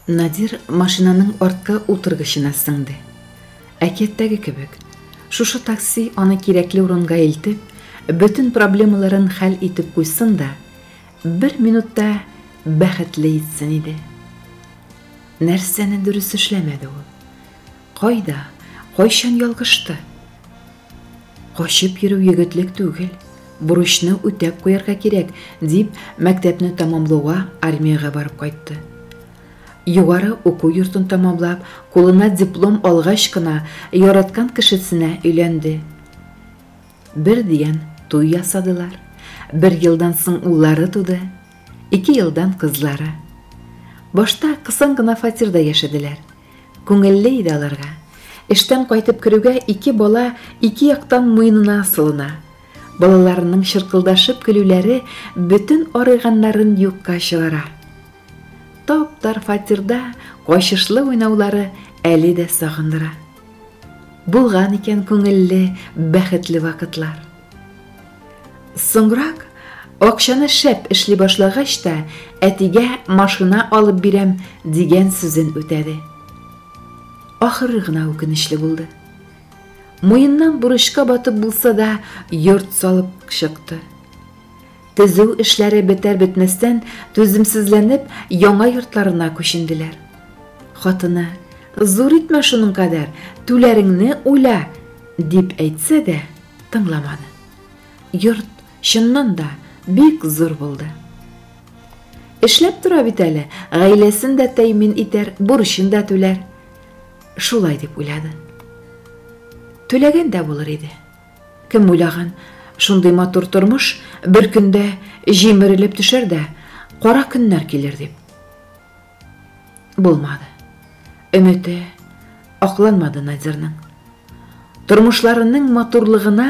Надир машинаның арткы утыргычына сеңде. Әкияттәге кебек, шушы такси аны кирәкле урынга илтеп, бөтен проблемаларын хәл итеп куйсын да, бер минутта бәхетле итсен иде. Нәрсәне дөрес эшләмәде ул? Кайда, кайчан ялгышты? Качып йөрү егетлек түгел, бурычны үтәп куярга кирәк, дип, мәктәпне тәмамлауга армиягә барып кайтты. Югары уку йортын тәмамлап, кулына диплом алгач кына яраткан кешесенә өйләнде. Бер дигән туй ясадылар. Бер елдан соң уллары туды, ике елдан кызлары. Башта кысан гына фатирда яшәделәр. Күңелле иде аларга. Эштән кайтып керүгә ике бала ике яктан муенына асылына. Балаларының чыркылдашып көлүләре бөтен арыганнарын юкка чыгара. Тап-тар фатирда качышлы уйнаулары әле дә сагындыра. Булган икән күңелле, бәхетле вакытлар. Соңрак, акчаны шәп эшли башлагач та, әтигә машина алып бирәм дигән сүзен үтәде. Ахыры гына үкенечле булды. Муеннан бурычка батып булса да, йорт салып чыкты. Төзү эшләре бетәр-бетмәстән, түземсезләнеп, яңа йортларына күченделәр. Хатыны, Зур итмә шуның кадәр, түләреңне уйла, дип әйтсә дә, тыңламады. Йорт, чыннан да, бик зур булды. Эшләп тора бит әле, гаиләсен дә тәэмин итәр, бурычын да түләр. Шулай дип уйлады. Түләгән дә булыр иде. Кем уйлаган, шундый матур тормыш бер көндә җимерелеп төшәр дә, кара көннәр килер дип. Булмады. Өмете акланмады Надирның. Тормышларының матурлыгына,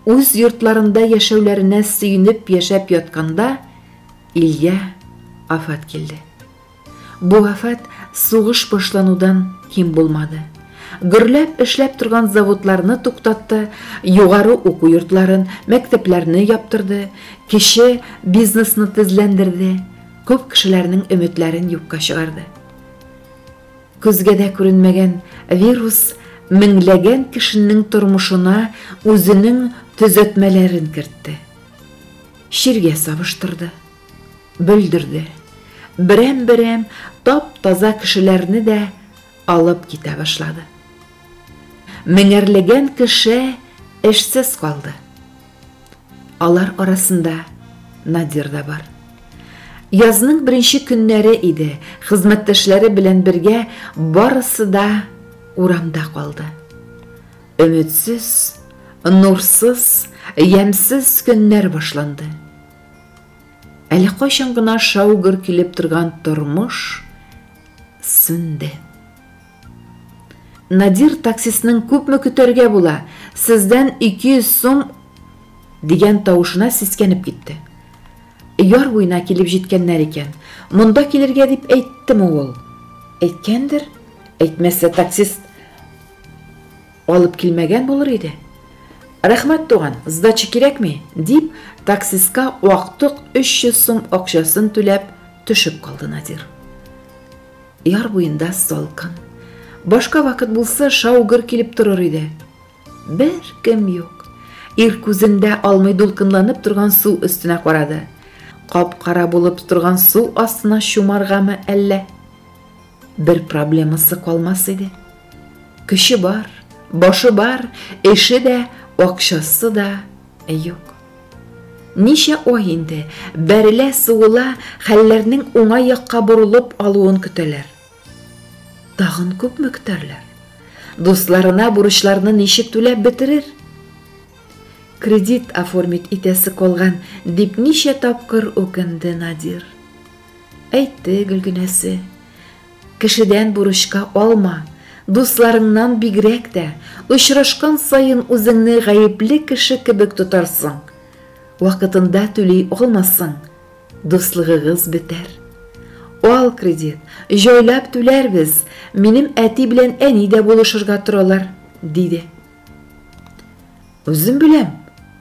үз йортларында яшәүләренә сөенеп яшәп ятканда, илгә афәт килде. Бу афәт сугыш башланудан ким булмады. Гөрләп эшләп торган заводларны туктатты, югары уку йортларын, мәктәпләрне яптырды, кече бизнесны тезләндерде, күп кешеләрнең өметләрен юкка чыгарды. Күзгә дә күренмәгән вирус меңләгән кешенең тормышына үзенең төзәтмәләрен кертте. Чиргә сабыштырды, бөлдерде. Берәм-берәм тап-таза кешеләрне дә алып китә башлады. Меңәрләгән кеше эшсез калды. Алар арасында Надир да бар. Язның беренче көннәре иде, хезмәттәшләре белән бергә барысы да урамда калды. Өметсез, нурсыз, ямьсез көннәр башланды. Әле кайчан гына шау-гөр килеп торган тормыш сүнде. Надир таксистның күпме көтәргә була, сездән 200 сум дигән тавышына сискәнеп китте. Яр буена килеп җиткәннәр икән. Монда килергә дип әйттеме ул? Әйткәндер. Әйтмәсә таксист алып килмәгән булыр иде. Рәхмәт, туган, сдача кирәкми, дип, таксистка вактык 300 сум акчасын түләп төшеп калды Надир. Яр буенда салкын. Башка вакыт булса, шау-гөр килеп торыр иде. Бер кем юк. Ир күзен дә алмый дулкынланып торган су өстенә карады. Кап-кара булып торган су астына чумаргамы әллә? Бер проблемасы калмас иде. Көче бар, башы бар, эше дә, акчасы да юк. Ничә ай инде бәрелә-сугыла хәлләрнең уңай якка борылып алуын көтәләр. Тагын күпме көтәрләр? Дусларына бурычларны ничек түләп бетерер? Кредит оформить итәсе калган, дип ничә тапкыр үкенде Надир. Әйтте Гөлгенәсе. Кешедән бурычка алма, дусларыңнан бигрәк тә, очрашкан саен үзеңне гаепле кеше кебек тотарсың. Вакытында түли алмасаң, дуслыгыгыз бетәр. Ал кредит, җайлап түләрбез, минем әти белән әни дә булышырга торалар, диде. Үзем беләм,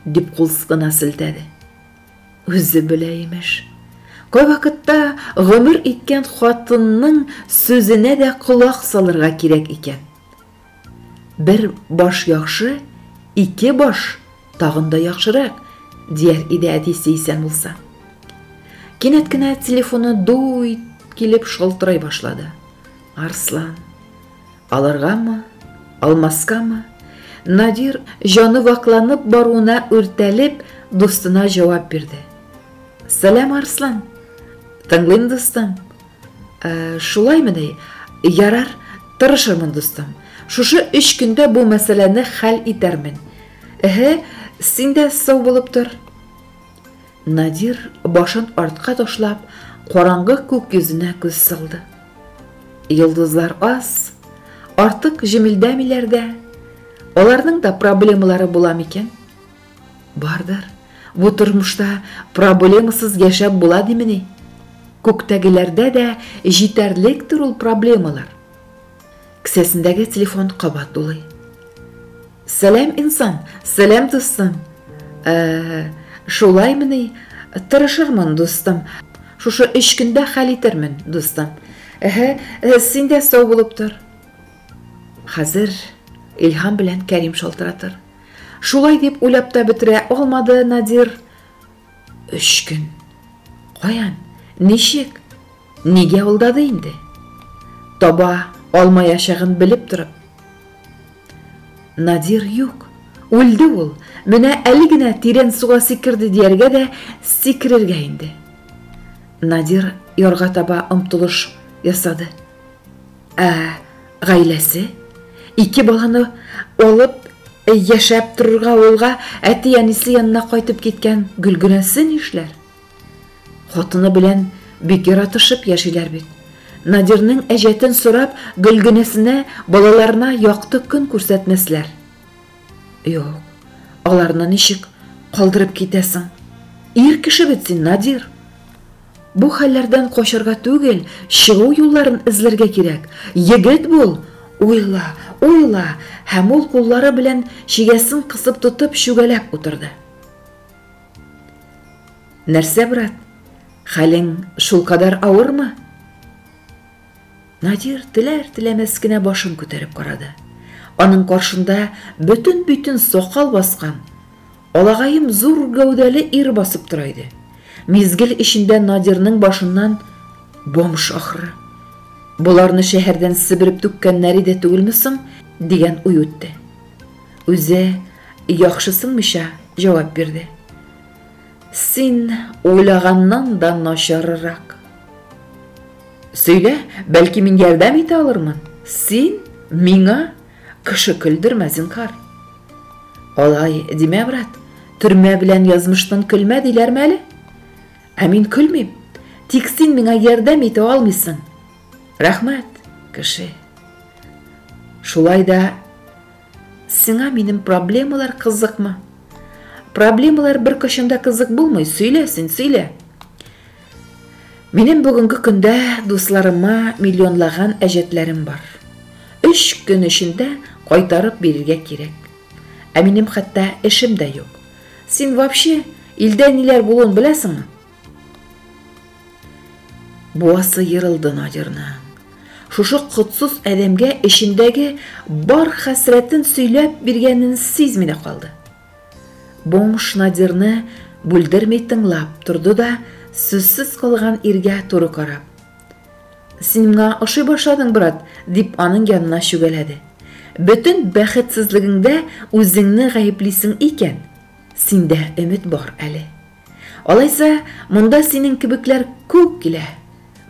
дип кул гына селтәде. Үзе белә, имеш. Кайвакытта гомер иткән хатынның сүзенә дә колак салырга кирәк икән. Бер баш яхшы, ике баш тагын да яхшырак, дияр иде әтисе исән булса. Кинәт кенә телефоны ду килеп шалтырай башлады. Арслан. Алыргамы, алмаскамы? Надир җаны вакланып баруына үртәлеп, дустына җавап бирде. Сәлам, Арслан. Тыңлыйм, дустым. Ә, шулаймыни? Ярар, тырышырмын, дустым. Шушы өч көндә бу мәсьәләне хәл итәрмен. Эһе, син дә сау булып тор. Надир башын артка ташлап, караңгы күк йөзенә күз салды. Йолдызлар аз, артык җемелдәмиләр дә. Аларның да проблемалары була микән? Бардыр. Бу тормышта проблемасыз яшәп була димени? Күктәгеләрдә дә җитәрлектер ул проблемалар. Кесәсендәге телефон кабат дулый. Сәлам, инсан, сәлам, дустым. Ә, шулаймыни? Тырышырмын, дустым. Шушы өч көндә хәл итермен, дустым. Әһә, син дә сау булып тор. Хәзер Илһам белән Кәрим шалтыратыр. Шулай дип уйлап та бетерә алмады Надир. Өч көн. Каян? Ничек? Нигә алдады инде? Таба алмаячагын белеп торып. Надир юк. Үлде ул. Менә әле генә тирән суга сикерде дияргә дә сикерергә инде. Надир ярга таба омтылыш ясады. Ә гаиләсе? Ике баланы алып яшәп торырга авылга әти-әнисе янына кайтып киткән Гөлгенәсе нишләр? Хатыны белән бик яратышып яшиләр бит. Надирның әҗәтен сорап, Гөлгенәсенә, балаларына якты көн күрсәтмәсләр. Юк, аларны ничек калдырып китәсең? Ир кеше бит син, Надир. Бу хәлләрдән качарга түгел, чыгу юлларын эзләргә кирәк. Егет бул, уйла, уйла, һәм ул куллары белән чигәсен кысып тотып чүгәләп утырды. Нәрсә, брат, хәлең шулкадәр авырмы? Надир теләр-теләмәс кенә башын күтәреп карады. Аның каршында бөтен битен сакал баскан, алагаем зур гәүдәле ир басып тора иде. Мизгел эчендә Надирның башыннан бомж ахры. Боларны шәһәрдән себереп түккәннәр иде түгелме соң, дигән уй үтте. Үзе яхшысынмыйча җавап бирде. Син уйлаганнан да начаррак. Сөйлә, бәлки мин ярдәм итә алырмын. Син миңа кеше көлдермә, зинһар. Алай димә, брат. Төрмә белән язмыштан көлмә диләрме әле? Ә мин көлмим. Тик син миңа ярдәм итә алмыйсың. Рәхмәт, кеше. Шулай да сиңа минем проблемалар кызыкмы? Проблемалар беркайчан да кызык булмый. Сөйлә син, сөйлә. Минем бүгенге көндә дусларыма миллионлаган әҗәтләрем бар. Өч көн эчендә кайтарып бирергә кирәк. Ә минем хәтта эшем дә юк. Син вообще илдә ниләр булуын беләсеңме? Буасы ерылды Надирның. Шушы котсыз адәмгә эчендәге бар хәсрәтен сөйләп биргәнен сизми дә калды. Бомж Надирны бүлдерми тыңлап торды да, сүзсез калган иргә туры карап. Син миңа ошый башладың, брат, дип аның янына чүгәләде. Бөтен бәхетсезлегеңдә үзеңне гаеплисең икән, синдә өмет бар әле. Алайса, монда синең кебекләр күп килә.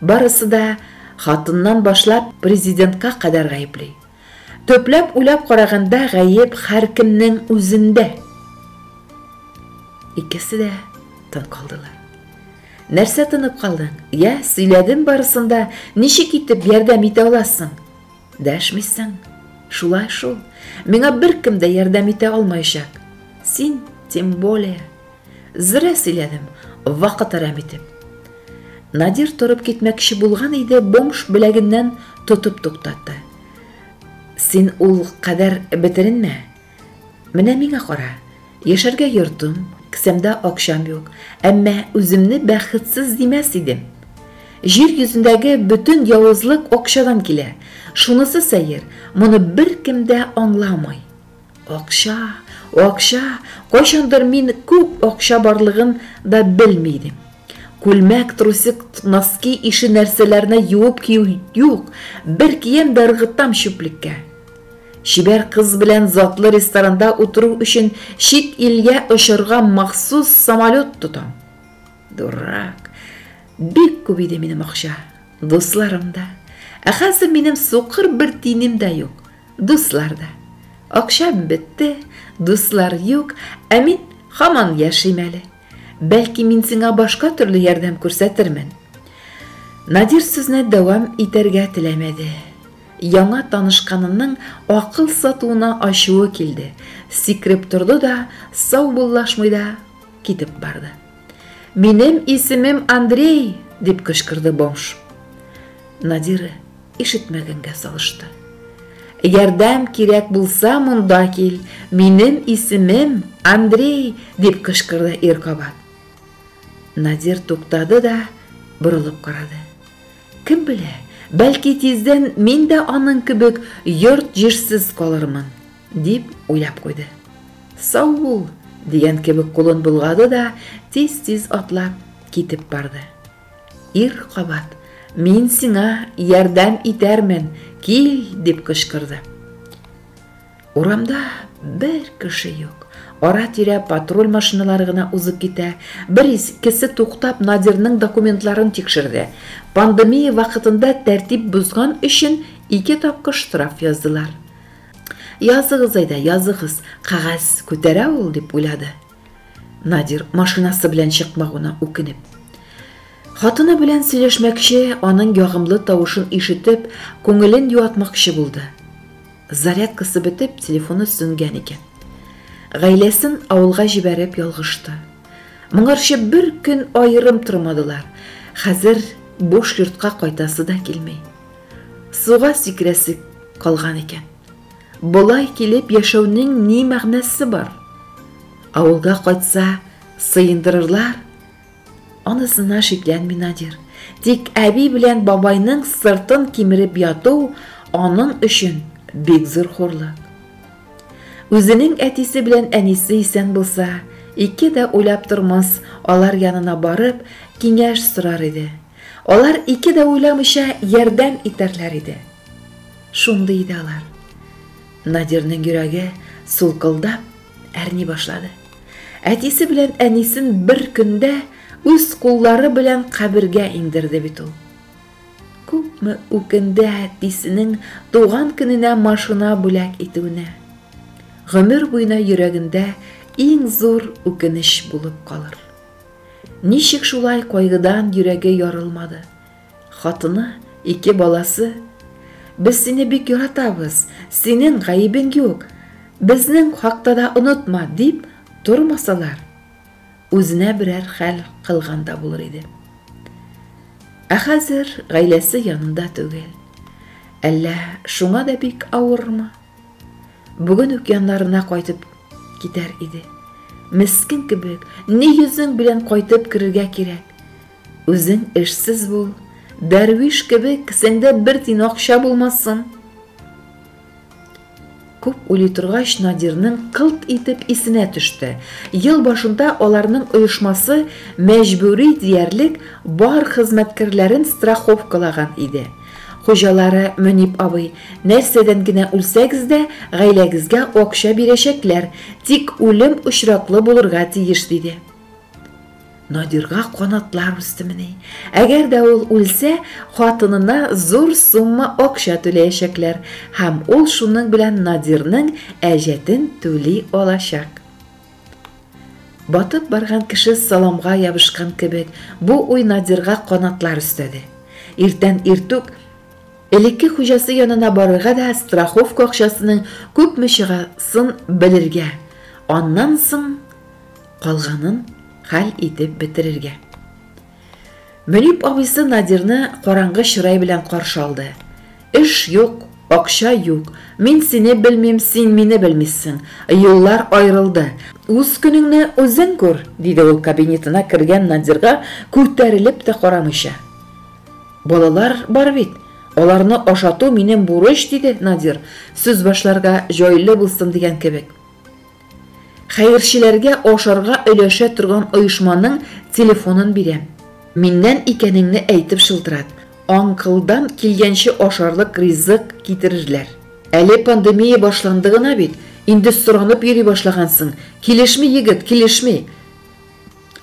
Барысы да хатыннан башлап президентка кадәр гаепли. Төпләп уйлап караганда гаеп һәркемнең үзендә. Икесе дә тын калдылар. Нәрсә тынып калдың? Я, сөйләдем барысын да, ничек итеп ярдәм итә аласың? Дәшмисең. Шулай шул. Миңа беркем дә ярдәм итә алмаячак. Син, тем более. Зря сөйләдем, вакыт әрәм итеп. Надир торып китмәкче булган иде, бомж беләгеннән тотып туктатты. Син ул кадәр бетеренмә. Менә миңа кара. Яшәргә йортым, Кесәмдә акчам юк, әмма үземне бәхетсез димәс идем. Җир йөзендәге бөтен явызлык акчадан килә. Шунысы сәер, моны беркем дә аңламый. Акча, акча, кайчандыр мин күп акча барлыгын да белми идем. Күлмәк, трусик, носки ише нәрсәләрне юып кию юк, бер кием дә ыргытам чүплеккә. Чибәр кыз белән затлы ресторанда утыру өчен чит илгә очарга махсус самолет тотам. Дурак. Бик күп иде минем акча, дусларым да. Ә хәзер минем сукыр бер тинем дә юк, дуслар да. Акчам бетте, дуслар юк, ә мин һаман яшим әле. Бәлки мин сиңа башка төрле ярдәм күрсәтермен. Надир сүзне дәвам итәргә теләмәде. Яңа танышканының акыл сатуына ачуы килде. Сикереп торды да, саубуллашмый да китеп барды. Минем исемем Андрей, дип кычкырды бомж. Надир ишетмәгәнгә салышты. Ярдәм кирәк булса монда кил. Минем исемем Андрей, дип кычкырды ир кабат. Надир туктады да борылып карады. Кем белә, бәлки тиздән мин дә аның кебек йорт җирсез калырмын, дип уйлап куйды. Сау бул, дигән кебек кулын болгады да тиз-тиз атлап китеп барды. Ир кабат, мин сиңа ярдәм итәрмен, кил, дип кычкырды. Урамда бер кеше юк. Ара-тирә патруль машиналары гына узып китә. Бер икесе туктап Надирның документларын тикшерде. Пандемия вакытында тәртип бозган өчен 2 тапкыр штраф яздылар. Языгыз әйдә, языгыз, кәгазь күтәрә ул, дип уйлады. Надир машинасы белән чыкмавына үкенеп. Хатыны белән сөйләшмәкче, аның ягымлы тавышын ишетеп, күңелен юатмакчы булды. Зарядкасы бетеп, телефоны сүнгән икән. Гаиләсен авылга җибәреп ялгышты. Моңарчы бер көн аерым тормадылар. Хәзер буш йортка кайтасы да килми. Суга сикерәсе калган икән. Болай килеп яшәүнең ни мәгънәсе бар? Авылга кайтса, сыендырырлар. Анысына шикләнми Надир. Тик әби белән бабайның сыртын кимереп яту аның өчен бик зур хурлык. Үзенең әтисе белән әнисе исән булса, ике дә уйлап тормас, алар янына барып, киңәш сорар иде. Алар ике дә уйламыйча ярдәм итәрләр иде. Шундый иде алар. Надирның йөрәге сулкылдап әрни башлады. Әтисе белән әнисен бер көндә үз куллары белән кабергә иңдерде бит ул. Күпме үкенде әтисенең туган көненә машина бүләк итүенә. Гомер буена йөрәгендә иң зур үкенеч булып калыр. Ничек шулай кайгыдан йөрәге ярылмады? Хатыны, 2 баласы. Без сине бик яратабыз, синең гаебең юк. Безнең хакта да онытма, дип тормасалар, үзенә берәр хәл кылган да булыр иде. Ә хәзер гаиләсе янында түгел. Әллә шуңа да бик авырмы? Бүген үк яннарына кайтып китәр иде. Мескен кебек, ни йөзең белән кайтып керергә кирәк? Үзең эшсез бул, дәрвиш кебек кесәңдә бер тин акча булмасын. Күп уйлый торгач, Надирның кылт итеп исенә төште. Ел башында аларның оешмасы мәҗбүри диярлек бар хезмәткәрләрен страховкалаган иде. Хуҗалары Мөнип абый, нәрсәдән генә үлсәгез дә, гаиләгезгә акча бирәчәкләр, тик үлем очраклы булырга тиеш, диде. Надирга канатлар үстемени. Әгәр дә ул үлсә, хатынына зур сумма акча түләячәкләр һәм ул шуның белән Надирның әҗәтен түли алачак. Батып барган кеше саламга ябышкан кебек, бу уй Надирга канатлар өстәде. Иртән иртүк элекке хуҗасы янына барырга да страховка акчасының күпме чыгасын белергә, аннан соң калганын хәл итеп бетерергә. Мөнип абыйсы Надирны караңгы чырай белән каршы алды. Эш юк, акча юк. Мин сине белмим, син мине белмисең. Юллар аерылды. Үз көнеңне үзең күр, диде ул кабинетына кергән Надирга күтәрелеп тә карамыйча. Балалар бар бит, аларны ашату минем бурыч, диде Надир, сүз башларга җайлы булсын дигән кебек. Хәерчеләргә ашарга өләшә торган оешманың телефонын бирәм. Миннән икәнеңне әйтеп шылтырат. Аңкылдан килгәнче ашарлык ризык китерерләр. Әле пандемия башланды гына бит, инде соранып йөри башлагансың. Килешми, егет, килешми.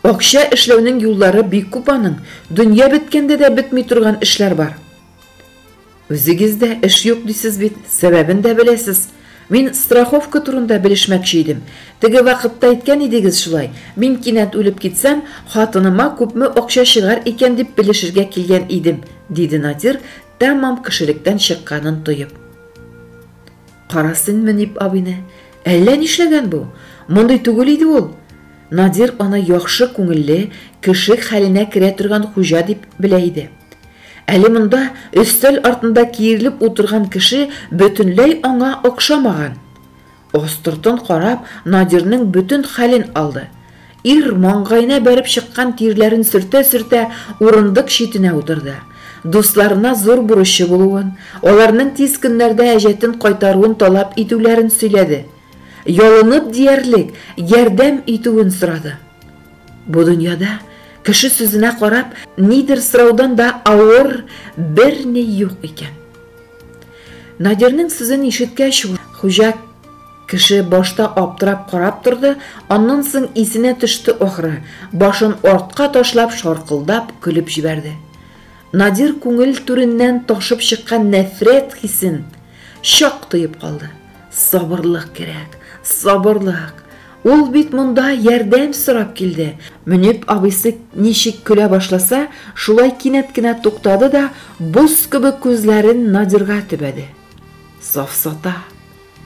Акча эшләүнең юллары бик күп аның. Дөнья беткәндә дә бетми торган эшләр бар. Үзегездә эш юк дисез бит, сәбәбен дә беләсез. Мин страховка турында белешмәкче идем. Теге вакытта әйткән идегез шулай. Мин кинәт үлеп китсәм, хатыныма күпме акча чыгар икән дип белешергә килгән идем, диде Надир, тәмам кешелектән чыкканын тоеп. Кара син Мөнип абыйны. Әллә нишләгән бу? Мондый түгел иде ул. Надир аны яхшы күңелле, кеше хәленә керә торган хуҗа дип белә иде. Әле монда өстәл артында киерелеп утырган кеше бөтенләй аңа охшамаган. Астыртын карап, Надирның бөтен хәлен алды. Ир маңгаена бәреп чыккан тирләрен сөртә-сөртә урындык читенә утырды. Дусларына зур бурычы булуын, аларның тиз көннәрдә әҗәтен кайтаруын таләп итүләрен сөйләде. Ялынып диярлек ярдәм итүен сорады. Бу дөньяда кеше сүзенә карап нидер сораудан да авыр берни юк икән. Надирның сүзен ишеткәч, хуҗа кеше башта аптырап карап торды, аннан соң исенә төште ахры, башын артка ташлап шаркылдап көлеп җибәрде. Надир күңел түреннән ташып чыккан нәфрәт хисен чак тоеп калды. Сабырлык кирәк, сабырлык. Ул бит монда ярдәм сорап килде. Мөнип абыйсы ничек көлә башласа, шулай кинәт кенә туктады да, боз кебек күзләрен Надирга төбәде. Сафсата.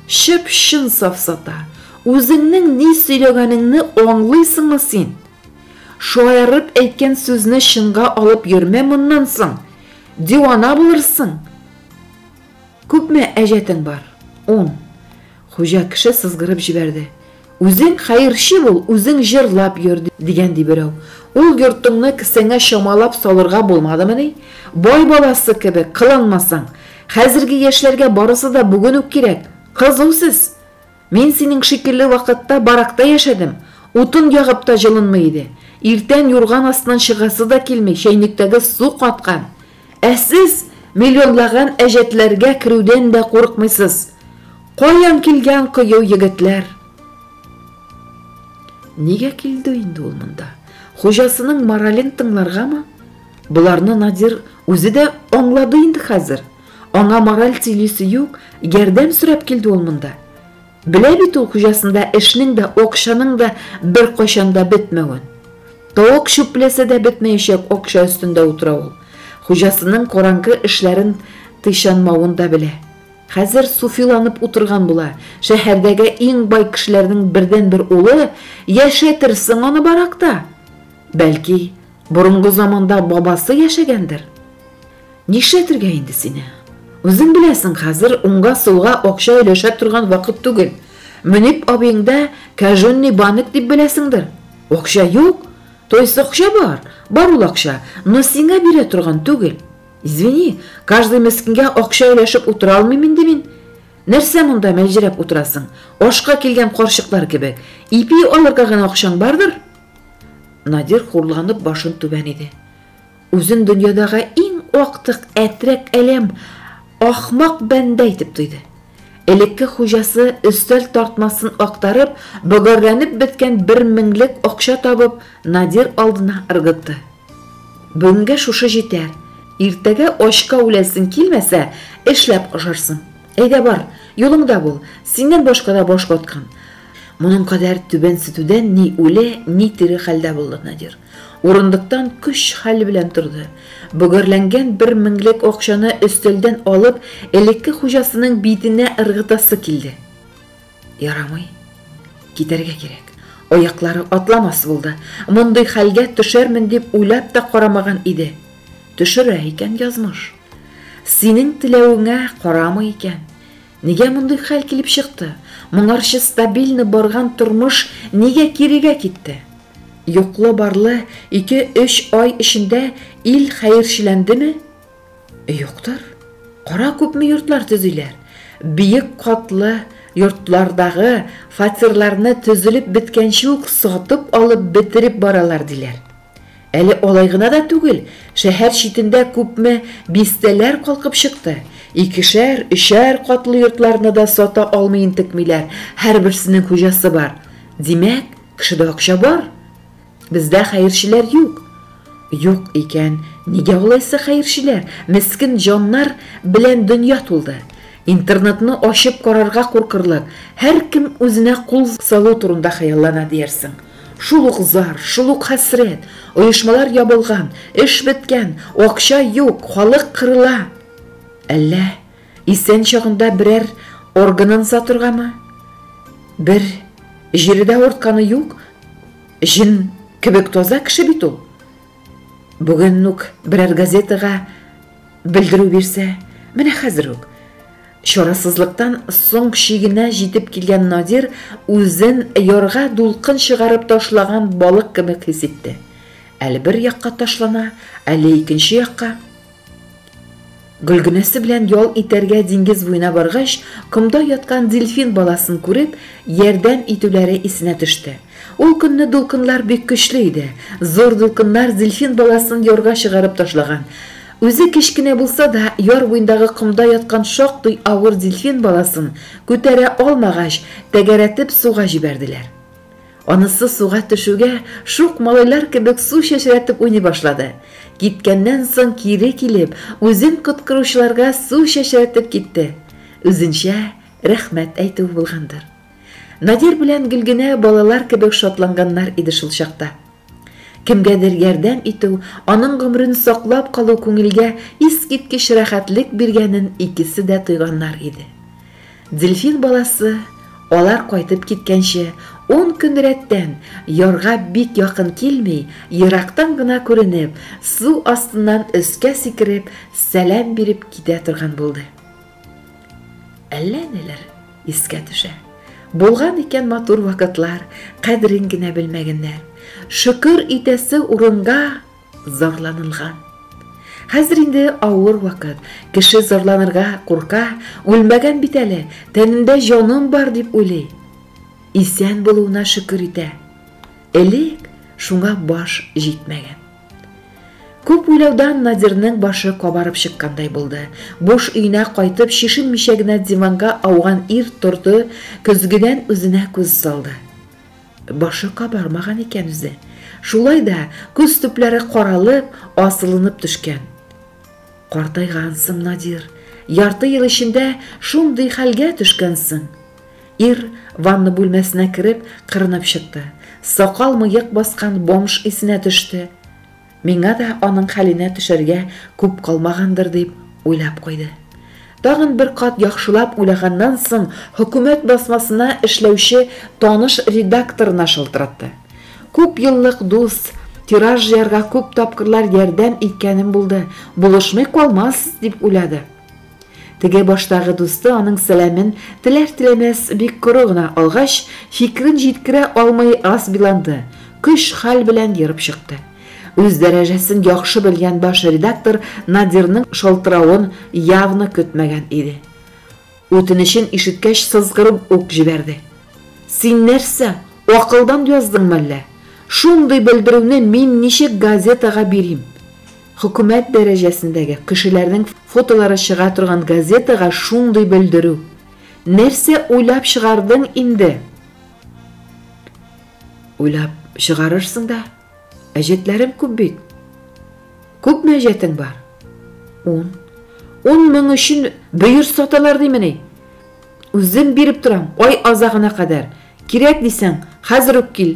Чып-чын сафсата. Үзеңнең ни сөйләгәнеңне аңлыйсыңмы син? Шаярып әйткән сүзне чынга алып йөрмә моннан соң. Дивана булырсың. Күпме әҗәтең бар? 10. Хуҗа кеше сызгырып җибәрде. Үзең хәерче бул, үзең җырлап йөр, дигән ди берәү. Ул йортыңны кесәңә чамалап салырга булмадымыни? Бай баласы кебек кыланмасаң. Хәзерге яшьләргә барысы да бүген үк кирәк. Кызу сез. Мин синең шикелле вакытта баракта яшәдем. Утын ягып та җылынмый иде. Иртән юрган астыннан чыгасы да килми, чәйнектәге су каткан. Ә сез миллионлаган әҗәтләргә керүдән дә курыкмыйсыз. Каян килгән кыю егетләр? Нигә килде инде ул монда? Хуҗасының морален тыңларгамы? Боларны Надир үзе дә аңлады инде хәзер. Аңа мораль сөйлисе юк, ярдәм сорап килде ул монда. Белә бит ул хуҗасында эшнең дә, акчаның да бер кайчан да бетмәвен. Тавык чүпләсә дә бетмәячәк акча өстендә утыра ул. Хуҗасының караңгы эшләрен тыйшанмавын да белә. Хәзер суфиланып утырган була. Шәһәрдәге иң бай кешеләрнең бердәнбер улы яшәтерсең аны баракта. Бәлки, борынгы заманда бабасы яшәгәндер. Нишләтергә инде сине? Үзең беләсең, хәзер уңга-сулга акча өләшә торган вакыт түгел. Мөнип абыеңда кәжөнный банк дип беләсеңдер. Акча юк, то есть акча бар, бар ул акча, но сиңа бирә торган түгел. Извини, каждый мескенгә акча өләшеп утыра алмыйм инде мин. Нәрсә монда мәлҗерәп утырасың? Ашка килгән карчыклар кебек. Ипи алырга гына акчаң бардыр? Надир хурланып башын түбән иде. Үзен дөньядагы иң актык әтрәк әләм, ахмак бәндә итеп тойды. Элекке хуҗасы өстәл тартмасын актарып, бөгәрләнеп беткән 1 меңлек акча табып, Надир алдына ыргытты. Бүгенгә шушы җитәр. Иртәгә ачка үләсең килмәсә, эшләп ашарсың. Әйдә бар, юлыңда бул. Синнән башка да баш каткан. Моның кадәр түбәнсетүдән ни үле, ни тере хәлдә булды Надир. Урындыктан көч хәл белән торды. Бөгәрләнгән 1 меңлек акчаны өстәлдән алып, элекке хуҗасының битенә ыргытасы килде. Ярамый. Китәргә кирәк. Аяклары атламас булды. Мондый хәлгә төшәрмен дип уйлап та карамаган иде. Төшерә икән язмыш. Синең теләвеңә карамый икән. Нигә мондый хәл килеп чыкты? Моңарчы стабильно барган тормыш нигә кирегә китте? Юклы-барлы ике-өч ай эчендә ил хәерчеләндеме? Юктыр. Кара күпме йортлар төзиләр. Биек катлы йортлардагы фатирларны төзелеп беткәнче үк сатып алып бетереп баралар диләр. Әле алай гына да түгел, шәһәр читендә күпме бистәләр калкып чыкты. Икешәр, өчәр катлы йортларны да сата алмый интекмиләр, һәрберсенең хуҗасы бар. Димәк, кешедә акча бар. Бездә хәерчеләр юк. Юк икән, нигә алайса хәерчеләр, мескен җаннар белән дөнья тулды? Интернетны ачып карарга куркырлык, һәркем үзенә кул салу турында хыяллана диярсең. Шул ук зар, шул ук хәсрәт, оешмалар ябылган, эш беткән, акча юк, халык кырыла. Әллә исән чагында берәр органын сатыргамы? Бер җире дә авыртканы юк, җен кебек таза кеше бит ул. Бүген үк берәр газетага белдерү бирсә, менә хәзер үк. Чарасызлыктан соң чигенә җитеп килгән Надир үзен ярга дулкын чыгарып ташлаган балык кебек хис итте. Әле бер якка ташлана, әле икенче якка. Гөлгенәсе белән ял итәргә диңгез буена баргач, комда яткан дельфин баласын күреп, ярдәм итүләре исенә төште. Ул көнне дулкыннар бик көчле иде. Зур дулкыннар дельфин баласын ярга чыгарып ташлаган. Үзе кечкенә булса да, яр буендагы комда яткан шактый авыр дельфин баласын күтәрә алмагач, тәгәрәтеп суга җибәрделәр. Анысы суга төшүгә шук малайлар кебек су чәчрәтеп уйный башлады. Киткәннән соң кире килеп, үзен коткаручыларга су чәчрәтеп китте. Үзенчә рәхмәт әйтү булгандыр. Надир белән Гөлгенә балалар кебек шатланганнар иде шул чакта. Кемгәдер ярдәм итү, аның гомерен саклап калу күңелгә искиткеч рәхәтлек биргәнен икесе дә тойганнар иде. Дельфин баласы алар кайтып киткәнче 10 көн рәттән ярга бик якын килми, ерактан гына күренеп, су астыннан өскә сикереп, сәлам биреп китә торган булды. Әллә ниләр искә төшә. Булган икән матур вакытлар, кадерен генә белмәгәннәр. Шөкер итәсе урынга зарланылган. Хәзер инде авыр вакыт. Кеше зарланырга курка, үлмәгән бит әле, тәнендә җаным бар дип уйлый. Исән булуына шөкер итә. Элек шуңа баш җитмәгән. Күп уйлаудан Надирның башы кабарып чыккандай булды. Буш өенә кайтып, чишенмичә генә диванга ауган ир торды, көзгедән үзенә күз салды. Башы кабармаган икән үзе. Шулай да күз төпләре каралып, асылынып төшкән. Картайгансың, Надир. Ярты ел эчендә шундый хәлгә төшкәнсең. Ир ванна бүлмәсенә кереп, кырынып чыкты. Сакал мыек баскан бомж исенә төште. Миңа да аның хәленә төшәргә күп калмагандыр дип уйлап куйды. Тагын бер кат яхшылап уйлаганнан соң хөкүмәт басмасына эшләүче таныш редакторына шылтыратты. Күп еллык дус, тираж җыярга күп тапкырлар ярдәм иткәнем булды, булышмый калмас дип уйлады. Теге баштагы дусты аның сәламен теләр-теләмәс бик коры гына алгач, фикерен җиткерә алмый асбиланды, көч хәл белән ерып чыкты. Үз дәрәҗәсен яхшы белгән баш редактор Надирның шалтыравын явно көтмәгән иде. Үтенечен ишеткәч сызгырып ук җибәрде. Син нәрсә, акылдан яздың мәллә? Шундый белдерүне мин ничек газетага бирим? Хөкүмәт дәрәҗәсендәге кешеләрнең фотолары чыга торган газетага шундый белдерү. Нәрсә уйлап чыгардың инде? Уйлап чыгарырсың да. Әҗәтләрем күп бит. Күпме әҗәтең бар? 10. 10 мең өчен бөер саталар димени? Үзем биреп торам, ай азагына кадәр. Кирәк дисәң, хәзер үк кил.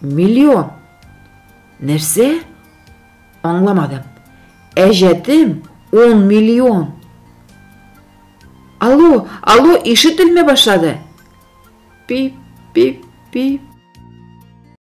Миллион. Нәрсә? Аңламадым. Әҗәтем 10 миллион. Алло, алло, ишетелми башлады. Пип, пип, пип.